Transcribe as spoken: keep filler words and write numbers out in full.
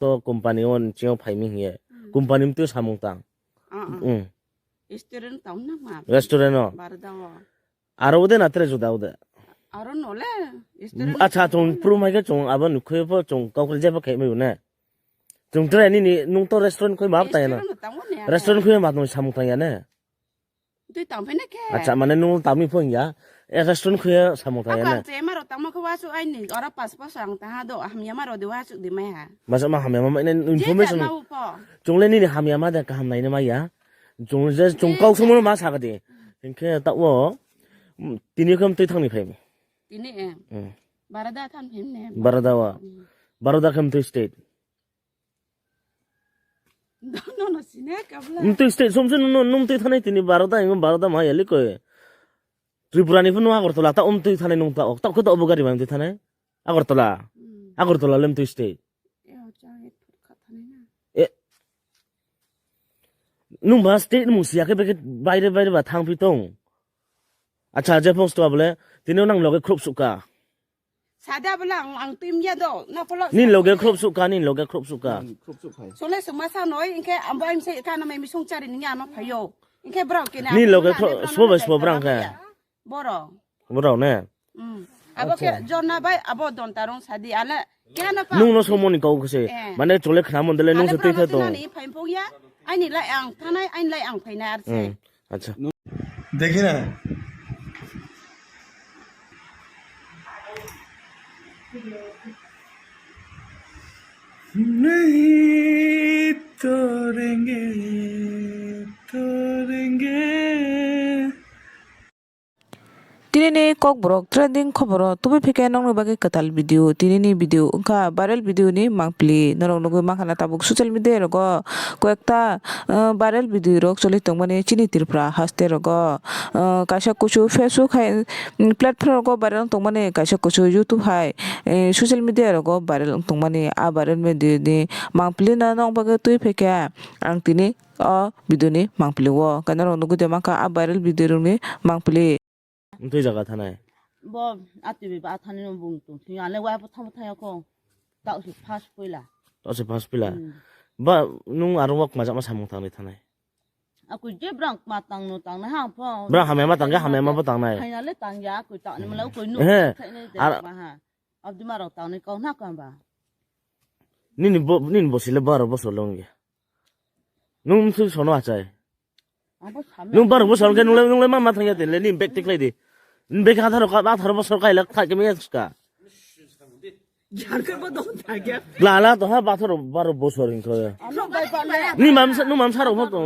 to company o nching o phaimi hiye. Hmm. Company mtwi samung tang. Ah, ah. Hmm. Restaurant tong na ma? Restaurant o. Barda o. Aro ode na tre juda ode? Aro nole. Restaurant. Acha, tong prum hai ke tong abo nukhoi po tong kau kre jeba khai mai ne. Tong tre nini nung to restaurant khoi ma tang ya na. Restaurant no tang ne. Restaurant khoi ma tong samung tang ya ne. Twi tang phai na khe. Acha, mane nung tamni phone ya. E restaurant khuya samung thang ya na. Akam che maro tangma khe wasu aini ora pas pas ang ta ha do hamya maro de wasu de mai ha. Masa ma hamya ma ne information. Chungle nini hamya ma de kaham nai ne ma ya. Chung je chung kau sumo ma sa ka de. Hinkhe ta wo, mm, tini kham twi thangni phai. Tini em. Hmm. Barada than phim ne. Barada wa. Hmm. Barada kham twi state. Dono no sine kabla. Mtwi state somse no no mtwi thanai tini Barada ingo Barada ma yali ko. Tripura ni phunu Agartala ta umtwi thanai nung ta ok ta kho ta obo gari ma mtwi thanai. Agartala. Hmm. Agartala le mtwi state. E o cha e phut kha thanai na. E. Nung ba state mung siya khe beke baire baire ba thang phi tong. Acha je post to abole tini nang loge khrup sukha. Sada bwla ang, ang twim ya do, na polo. Nin loge khrup suk ka, nin loge khrup suk ka. Hmm, khrup suk phai. Sole suma sa noi, inke amba im se ka na mai misong chari ni ama phayo. Inke brao kena. Nin loge khrup, sbo bai sbo brang ka. Boro. Boro ne. Hmm. Abo ke jona bai, abo don tarong sadi ale. Kena pa. Nung no somoni kau kese. Eh. Mane chole khna mon dele nung se tei tha to. Ani phai pong ya, ani lai ang thanai, ani lai ang phai na arse. Hmm. Acha. Dekhi na. Nahi torenge, torenge. Tini ni Kokborok trending khoboro tubi phike nokni bagwi kwtal video. Tini ni video wngkha viral video ni mangpili. Norok nugwi mankha na tabuk social media rogo koyekta, uh, viral video rok choli tongmani chini Tripura haste rogo. Uh, kaisa kuchu Facebook hai, mm, platform rogo viral tongmani, kaisa kuchu YouTube hai, eh, social media rogo viral tongmani. A viral video ni mangpili no nokni bagwi twi phikha ang tini o video ni mangpili o. Khe norok nugwi de mankha a viral video rok ni mangpili. Mtwi jaga thanai. Bo atwi ba thani no bung tong thing ale wa bo thamo thaya ko. Tao se first poila. Tao se first poila. Hmm. Ba nung aro wak majak ma samung tangni thanai. Aku je brang ma tang no tang na ha po. Brang hamya ma tang ga hamya ma bo tang nai. Hai ale tang ya aku tang ni mala aku no. He. Khai ne de ma ha. Abdi ma rok tang ni kau na ka ba. Nini bo, nini bo sile baro bosor long ya. Nung mtwi sono achai. Nung baro bosor ke nungle nungle ma ma thang ya tin le ni bek tik lai di. Ni bek atharo ka atharo bosor kai lak thak ke me ska. Lala to ha batharo baro bosor hin ko. Ni mam sa, nu mam saro ho to.